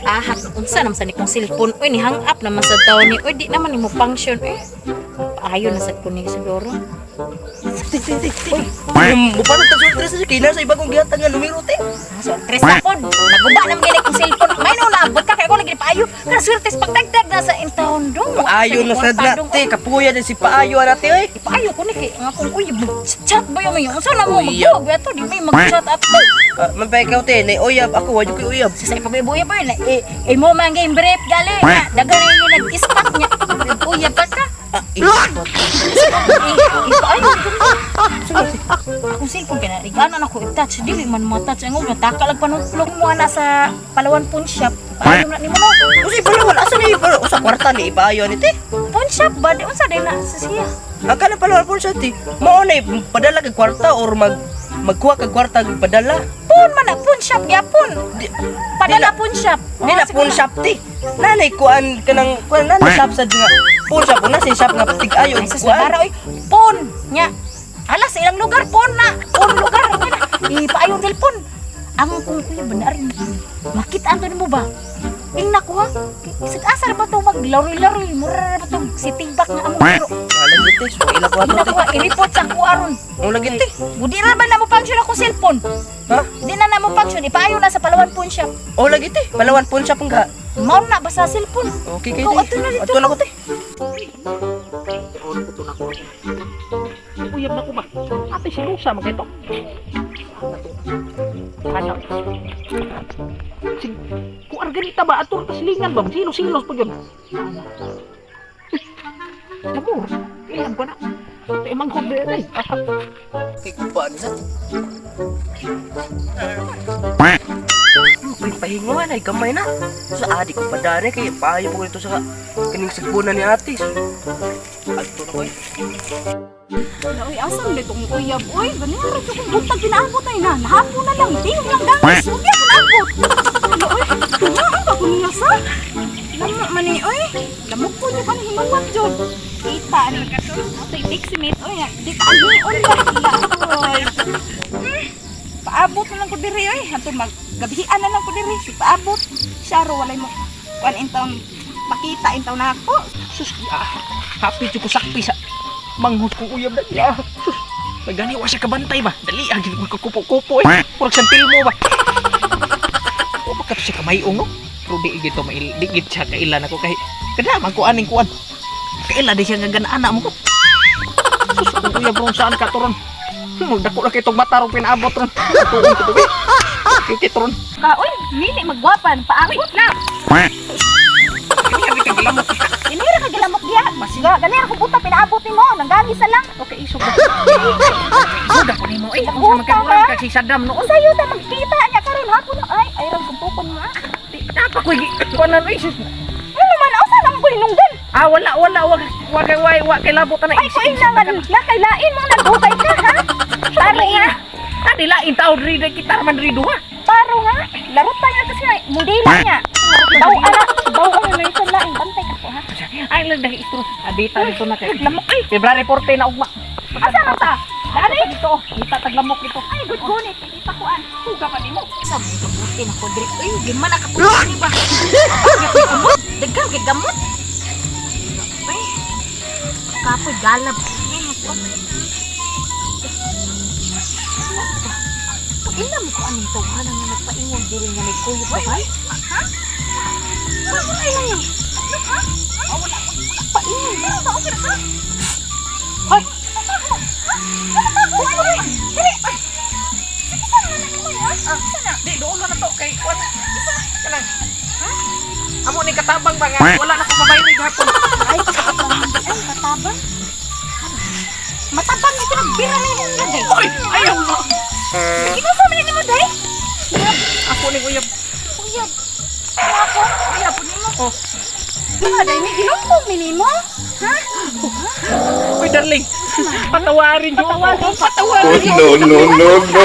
Ah, unsa naman sa ni kong cellphone? Uy, ni hang up naman sa taon ni. Uy, di naman ni mo function. Eh, paayo na sad ko ni siguro. Uy, mupanod ta sultres sa kay sa ibang kong gihatag nga numero, te. Ah, so, tres na pod. Naguba naman gani kong cellphone. May no naabot ka kay ko lagi paayo. Pero swerte sa pagtagtag na sa intawon dong. Paayo na sad na, te. Kapuya din si paayo ana, te, oy. Paayo ko ni kay ang akong uy, chat ba yun? Unsa na mo Uyab. magbuog ato di may mag-chat ato. Ah, man pa ikaw, te, nay uyab ako, wa jud koy uyab. Sa ipag-ibuya pa yun. Eh, eh mo man game brief gali. Daghan na yung nag-ispat niya. Uyab ka ka. Ah, ispat. Eh, paayo. Akong cellphone kay na na ko i-touch, dili man ma-touch ang ulo, taka lang panutlog mo ana sa Palawan Pawn Shop. Paayo na nimo no. Usa palawan, asa ni palawan? Usa kwarta ni ipaayo ni, te. Pawn shop ba di unsa day na sa siya? Ang kana palawan po siya, te. Mao na padala kag kwarta or magkuha kag kwarta ug padala. Pawn man na pawn shop gyapon. Padala pawn shop. Di na pawn shop, te. Nanay kuan kanang kuan nanay shop sad nga. Pawn shop una si shop nga tig-ayo Ay, og sus kuan. nabara oy. Pawn nya. Ala sa ilang lugar pawn na. Pawn lugar nya na. Ipaayo telepon. Ang kung kuya ba na rin. Makita anto nimo ba? Ingna ko ha. Isag asar ba to maglaroy-laroy mura ba to si tibak nga among laro. Ah, lagi, te, so ila ko ato, Ingna te. ko ha, i-report sa ako aron. Ang lagi, te. Budi ra ba na mo function akong cellphone? Ha? Di na na mo function, ipaayo na sa Palawan Pawn Shop. Oh, lagi, te. Palawan pawn shop nga. Mao na ba sa cellphone? Okay kay Ikaw, te. adto na dito. Adto na ko, te. Uyab na ko ba? Ate si Lusa man kay to. Ano? Sig kung arganita ba ato ta silingan ba silos-silos pa gyud. Lamor, ilan ko na. Ito manghod na eh. Kay kuba ni sa. Uy, pahinga na, gamay na. Sa adi ko padare kay payo po ito sa kining sagbunan ni ate. Adto na ko, eh. Uy, asa man itong uyab? Uy, ganyan ra kung buntag ginaabot ay na. Nahapon na lang, tingog lang gangis. Huwag ako naabot. Ala, uy, tunaan ba ko niya sa? Lamo man ni, uy. Lamok ko niyo kanang hinuwat jud. Kita ni. Ato i-miximate, uy. Di ka anion ba? Uy. Paabot na lang ko diri, uy. Ato maggabihan na lang ko diri. Si paabot. Siya ro walay mo. Kuan intawon makita intaw na ako. Sus, ah, happy jud ko sakpi sa manghod kong uyab na. Ah, sus, nagani wa siya kabantay ba? Dali ah, gid ko kupo-kupo eh. Murag santil mo ba? O ba kato siya kamayong no? Pero di gid to mail, di gid siya kailan ako kay kada man ko aning kuan. Kaila di siya nga ganana mo ko. Sus, ang uyab ron saan ka to ron? Dako na kay tong mata ron pinaabot ron. Tuon ko to. Kikit ron. Ka, uy, nili magwapan. Paabot na. Kani ka lamok. Inira ka gilamok diha. Ga, ganira ko buta pinaabot nimo, nanggangi sa lang. Okay, isog ba? Isog ako nimo eh. Kung sa magkaguran ka si Saddam noon. Sayo ta magkita niya karon hapon na ay ay rang kumpukon mo ah. Dapat ko kuanan oy sus. Ano man usa nang buhinungdan? Ah, wala wala wa wa kay wa wa kay labot na. Ay ko ina nga na kay lain mo nagdugay ka ha. Taro nga, Tadi lain taon ri kita man ri duha. taro nga. Laro tayo kasi mudila niya. Daw ana, daw ana na isa lain bantay ka ko ha. Ay lang dahil istro. Adita dito na kay. Lamok ay. February 14 na ugma. Asa man ta? Dali dito. Kita taglamok dito. Ay good gunit, hindi pa kuan. Huga pa nimo. Sa mga kabuti na ko diri. Uy, gima na kabuti ni ba? Daghan kay gamot. Ay. Kapoy galab. Ay, ako. Ila mo ko aning tawhana nga nagpaingon diri nga may kuyog ba? Ha? Wala ay lang yun. Ha? Ah, wala. Wala paingon. Wala okay ra ka? Hoy! Wala diri. Ay. Sige sana na nimo ha? Ah, sana. Di doon na to kay kuan. Isa kanang. Ha? Amo ni katabang ba nga wala na ko mabayri gapon. Ay, katabang. Ay, matabang. Matabang ito nagbira na yung mga day. Oy, ayaw mo. Kinusa man nimo day? Ako ni uyab. Uyab. Ako, uyab nimo. Oh. Mga day, may ginumpong ni nimo? Ha? Uy, darling. Patawarin niyo ako. Patawarin niyo. No, no, no, no.